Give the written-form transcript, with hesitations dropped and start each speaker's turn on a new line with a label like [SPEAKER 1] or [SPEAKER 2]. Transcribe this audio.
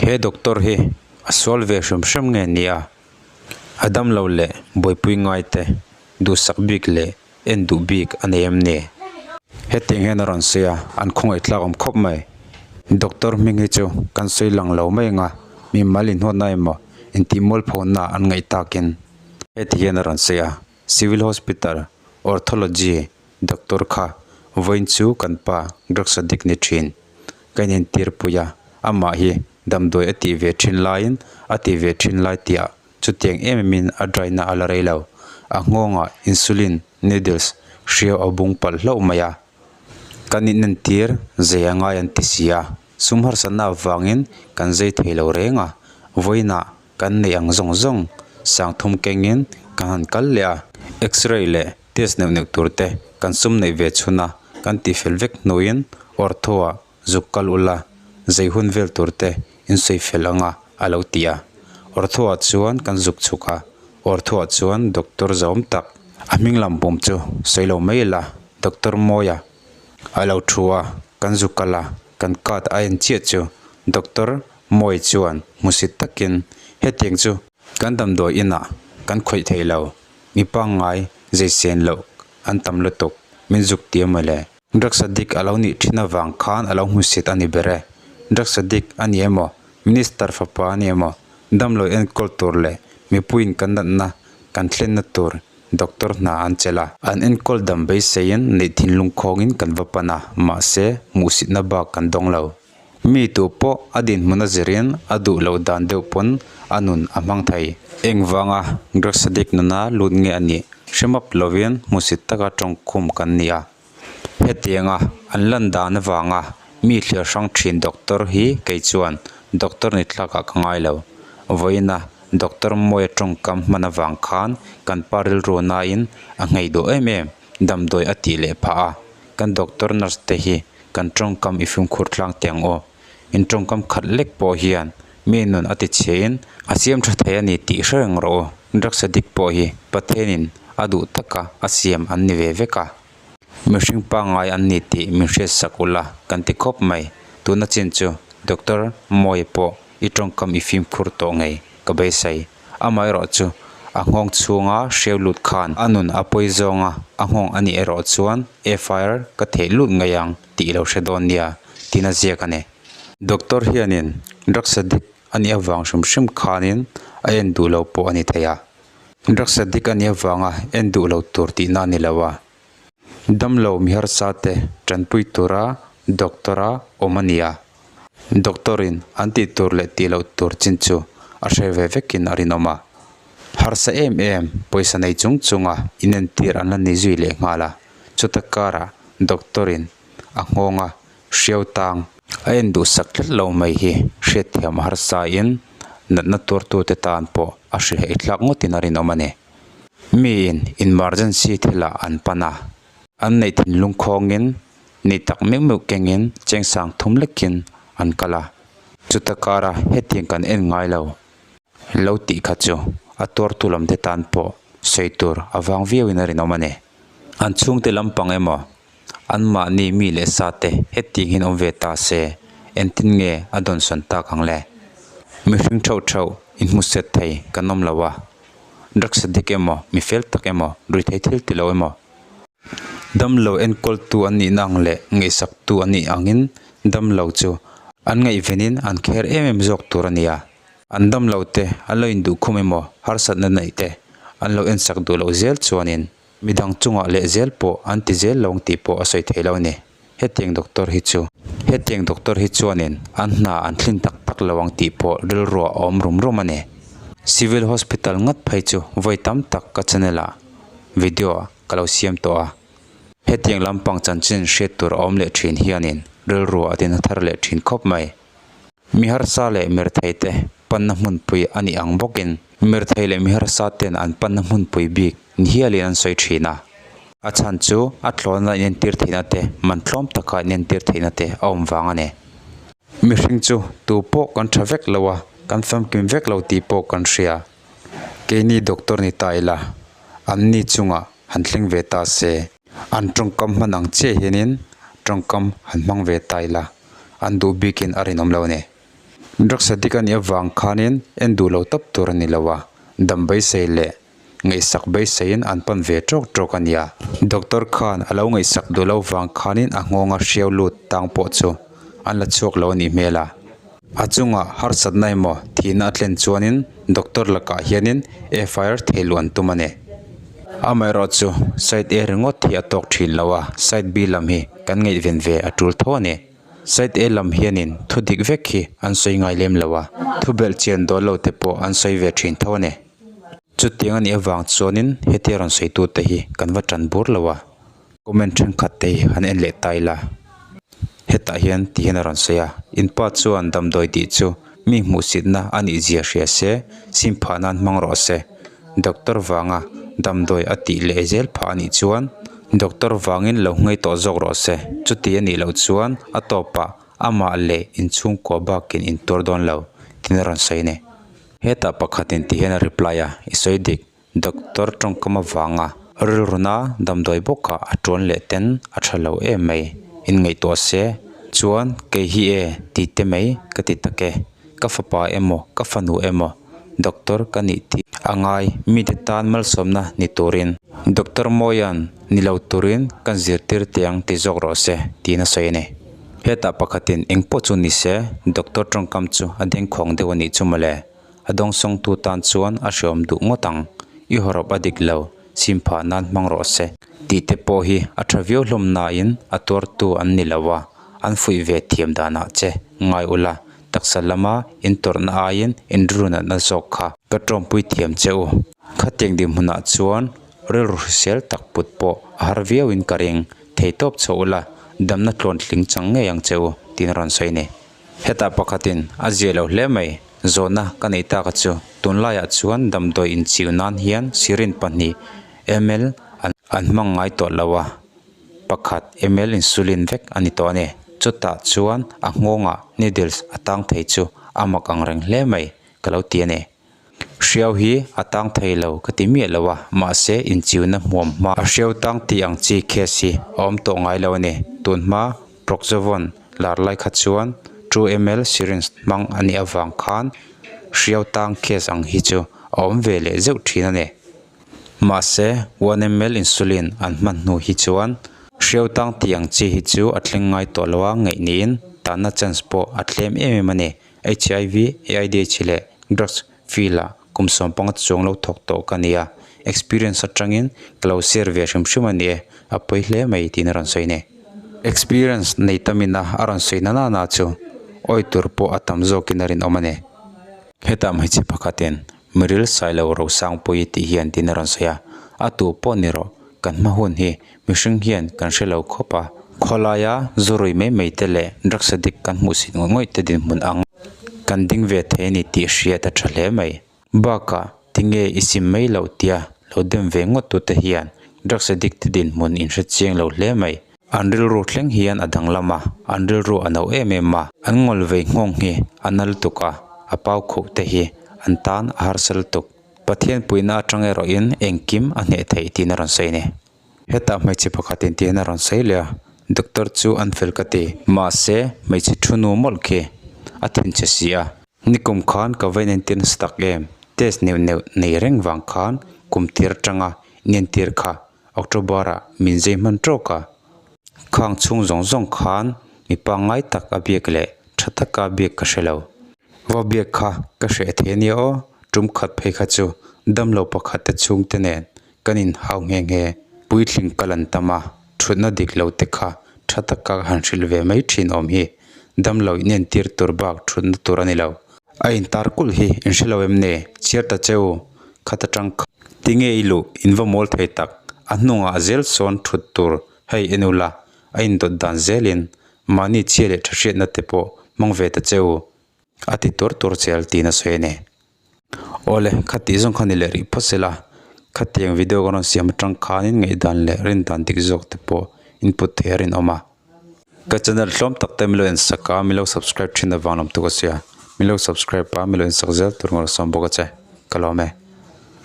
[SPEAKER 1] He doctor hi a sual ve hrim hrim nge nia, a damlo leh buaipui ngai te duhsak bik leh en duh bik a nei em ni? Hetiang hian a rawn sawi a, an khawngaih tlak awm khawp mai. Doctor hming hi chu kan sawi lang lo mai ang a, mi mal inhuatna emaw intihmualphona an ngaih takin heti hian a rawn sawi a, Civil Hospital Orthology Doctor kha vawiin chu kan pa drugs addict ni thin. Ka inentir pui a, amah hi damdawi a tih ve thin laiin a ti ve thin lai tihah chutiang em emin a dry na a la rei lo. A nghawngah insulin needles hriau a bung palh hlauh mai a. Kan inentir zei a ngai an ti si a, sum harsatna avangin kan zei thei lo reng a, vawiinah kan neih ang zawng zawng sangthum kengin kan han kal leh a, x-ray leh test neuh neuh tur te kan sum neih ve chhun a, kan tih fel vek hnuin ortho ah zuk kal ula zei hun vel tur te in sawi fel ang a a lo ti a. Ortho ah chuan kan zuk chhuk a, ortho ah chuan doctor zahawm tak a hming lam pum chu sawi lo mai ila doctor Mawia a lo thu a, kan zuk kal a, kan card a en chiah chu doctor Mawi chuan hmusit takin hetiang chu kan damdawi inah kan khawih thei lo, mi pangngai zei sen loh an tam lutuk, min zuk ti a mawle. Drugs addict a lo nih thin avang khan a lo hmusit a ni ber e. Drugs addict a ni emaw, Minister fapa a ni emaw, damlo enkawl tur leh mipuiin kan natna kan thlenna tur doctor hna an chelh a. An enkawl dam beiseiin neih thinlung khawngin kan va pan a, mahse hmuhsitna bak kan dawng lo. Mi tu pawh a dinhmun a zirin a duh loh dan deuh pawn a nun a hmang thei. Engvanga drugs addict nuna lut nge a nih hre map lovin hmusit taka tawngkhum kan ni a. Hetianga an lan dan avanga mi thliar hrang thin doctor hi kei chuan doctor ni tlakah ka ngai lo. Vawiina doctor Mawia tawngkam hman avang khan kan pa rilru nain a nghei duh em em damdawi a tih leh phah a. Kan doctor nurse te hi kan tawngkam i fimkhur tlang teh ang aw. In tawngkam khat lek pawh hian mi nun a ti chhe in a siam tha thei a ni tih hre reng rawh u. Drugs addict pawh hi Pathianin a duh taka a siam an ni ve vek a. Mihring pangngai an ni tih min hriat sak ula kan ti khawp mai. Tuna chin chu Doctor Mawia pawh i tawngkam i fimkhur tawh ngei ka beisei. Amaherawh chu a nghawng chhunga hreu lut khan a nun a pawi zawnga a nghawng a nih erawh chuan FIR ka theih lut ngei ang tih lo hre dawn nia tiin a ziak a ni. Doctor hianin drugs addict a nih avang hrim hrim khanin a en duh lo pawh a ni thei a, drugs addict a nih avanga en duh lo tur tihna a ni lo a, damlo mi harsa te tanpui tura doctor a awm a ni a. Doctor in an tih tur leh tih loh tur chin chu a hre ve vekin a rinawm a. Harsa em em pawisa nei chung chunga inentir an la ni zui leh nghal a. Chuta karah doctor in a nghawnga hriau tang a en duhsak tlat lo mai hi hriatthiam a harsa in natna tuartute tan pawh a hrihaih thlak ngawtin a rinawm a ni. Miin emergency thilah an pan a, an neih thinlung khawngin Ni tak meuh meuh kengin chengsang thum lekin an kal a, chuta kara hetiang kan en ngai lo. Lo tih kha chu a tuartu lam te tan pawh sawi tur a vang viauin a rinawm a ni. An chhungte lampang emaw anmahni mi leh sa te hetiang hian awm ve ta se entin nge a dawnsawn tak ang le? Mihring theuh theuh inhmuset thei kan awm lo a, drugs addict emaw mi fel tak emaw ruihtheih thil ti lo emaw, Damlo enkawltu an nihna ang leh ngaihsaktu an nih angin damlo chu an ngaihvenin an kher em em zawk tur a ni a. An damlo te an lo induhkhum emaw harsatna neih te an lo ensak duh loh zel chuanin midang chungah leh zel pawh an ti zel lo ang tih pawh a sawi thei lo a ni. Hetiang doctor hi chu hetiang doctor hi chuanin an hna an thlin tak tak lo ang tih pawh rilruah a awm rum rum a ni. Civil Hospital ngat phei chu vawi tam tak ka channel ah video ah ka lo siam tawh a. Hetiang lampang chanchin hriat tur a awm leh thin hianin rilruah a tina thar leh thin khawp mai. Mi harsa leh mirthei te panna hmunpui a nih ang bawkin mirthei leh mi harsa ten an panna hmunpui bik ni hialin an sawi thin a. A chhan chu a tlawna inentir theihna te, man tlawm taka inentir theihna te a awm vang a ni. Mihring chu tu pawh kan tha vek lo a, kan famkim vek lo tih pawh kan hria. Keini doctor ni ta ila, anni chungah han thleng ve ta se. An tawngkam hman ang chiah hianin tawngkam han hmang ve ta ila, an duh bikin a rinawm lo a ni. Drugs addict a nih avang khanin en duh lo tawp tur a ni lo a, dam beisei leh ngaihsak beiseiin an pan ve tawk tawk a nia. Doctor khan a lo ngaihsak duh lo vang khanin a nghawnga hriau lut tang pawh chu an la chhuak lo a nih hmel a. A chungah harsatna emaw thihna a thlen chuanin doctor lakah hianin FIR thei luh an tum a ni. Amaherawh chu side A ringawt hi a tawk thin lo a, side B lam hi kan ngaihven ve a tul tho a ni. Side A lam hianin thu dik vek hi an sawi ngai lem lo a, thu belh chian dawn lo te pawh an sawi ve thin tho a ni. Chutiang a nih avang chuanin hetia rawn sawitute hi kan va tan bur lo a, comment thenkhat te hi han en leh ta ila. Hetah hian ti hian a rawn sawi a, in pa chuan damdawi tih chu mi hmuhsitna a nih zia hria se, sim phah nan hmang rawh se. Doctor vanga damdawi a tih leh zel phah a nih chuan doctor vangin lo nghei tawh zawk rawh se. Chuti a nih loh chuan a tawpah amah leh inchhungkua bakin intuar dawn lo tiin a rawn sawi a ni. Hetah pakhatin ti hian a reply a, i sawi dik, doctor tawngkam avanga rilruna damdawi bawkah a tuan leh ten a tha lo em mai, in ngaihtuah se chuan kei hi e ti te mai ka ti tak e, ka fapa emaw ka fanu emaw doctor ka nih tih a ngai mite tan malsawmna ni turin doctor Mawia'n ni lo turin kan zirtir teh ang ti zawk rawh se tiin a sawi a ni. Hetah pakhatin eng pawh chu ni se, doctor tawngkam chu a dengkhawng deuh a nih chu mawle. A dawngsawngtu tan chuan a hreawm duh ngawt ang. I hawrawp a dik lo, chhim phah nan hmang rawh se. Tih te pawh hi a tha viau hlawm nain a tuartu an ni lo a, an fuih ve thiam danah che ngai ula, taksa lama in tawrhna aiin in rilru natna zawk kha ka tawmpui thiam che u. Khatiang dinhmunah chuan rilru hrisel tak put pawh a har viauin ka ring. Thei tawp chho ula, damna tlawn tling chang ngei ang che u, tiin a rawn sawi a ni. Hetah pakhatin a zia lo hle mai, zawhna ka neih tak a chu. Tunlaiah chuan damdawi inchiu nan hian syringe pahnih ml an hmang ngai tawh lo a, pakhat ml insulin vek a ni tawh a ni. Chutah chuan a nghawngah needles a tang thei chu a mak ang reng hle mai ka lo ti a ni. Hriau hi a tang thei lo ka ti miah lo a, mahse inchiuna hmuam hma a hriau tang tih ang chi case hi a awm tawh ngai lo a ni. Tun hma Proxavon lar lai kha chuan two ml syringe hmang a nih avang khan hriau tang case ang hi chu a awm ve leh zeuh thin a ni. Mahse one ml insulin an hman hnu hi chuan hriau tang tih ang chi hi chu a thleng ngai tawh lo a, ngaih niin tanna chance pawh a tlem em em a ni. HIV, AIDH leh drugs field ah kum sawmpanga chuang lo thawk tawh ka ni a, experience atangin ka lo share ve hrim hrim a ni e, a pawi hle mai tiin a rawn sawi a ni. Experience nei tamin a a rawn sawi na nana chu awi tur pawh a tam zawkin a rinawm a ni. Hetah hmeichhe pakhatin Miril Sailo Rosangpuii tih hian tiin a rawn sawi a, a tu pawh ni rawh, kan hma hun hi Mihring hian kan hre lo khawp a, khawlaia zu rui mai mai te leh drugs addict kan hmuh sin ngawih ngawih te dinhmun ang kan ding ve thei a ni tih hriat a tha hle mai. Bakah tinge i sim mai loh tia lo dem ve ngawt tute hian drugs addict te dinhmun in hre chiang lo hle mai. An rilru thleng hian a danglam a, an rilru a no em em a, an ngawl vei nghawng hi a na lutuk a, a pau khuh te hi an tan a harsa lutuk. Pathian puihna atang erawhin engkim a hneh theih tiin a rawn sawi a ni. Hetah hmeichhe pakhat in tihian a rawn sawi leh a, doctor chu an fel ka ti. Mahse, hmeichhe thu nu mawlh khi a thinchhe si a. Nikum khan ka va inentir nasa tak em? Test neuh neuh nei reng vang khan kum tir atanga inentir kha October ah min zai hman tawk a. Khang chhung zawng zawng khan mi pangngai tak a biak leh tha taka biak ka hre lo. Va biak kha ka hreh thei a nia aw, tum khat phei kha chu damlo pakhat te chhungte nen Kan inhau nghe nghe, puitling kal an tam a, thutna dik lo te kha tha taka han hrilh ve mai thin awm hi. Damlo inentir tur bak thutna tur a ni lo. A intar kulh hi in hre lo em ni? Chhiar ta che u, khat atang kha. Tinge i luh, in va mawl thei tak. A hnungah zel sawn thut tur hei en ula, a indawt dan zelin mahni chhia leh tha hriatna te pawh hmang ve ta che u. A ti tur tur chel tiin a sawi a ni. Awle, khatih zawng kha ni leh rih phawt sela, khatiang video ka rawn siam atang khanin ngaihdan leh rindan dik zawk te pawh input thei a rinawm a. Ka channel hlawm tak te milo ensak a, milo subscribe thin avang lawm tuk a sia. Milo subscribe a, milo ensak zel tur ngawr sawm bawk a che. Ka lawm e.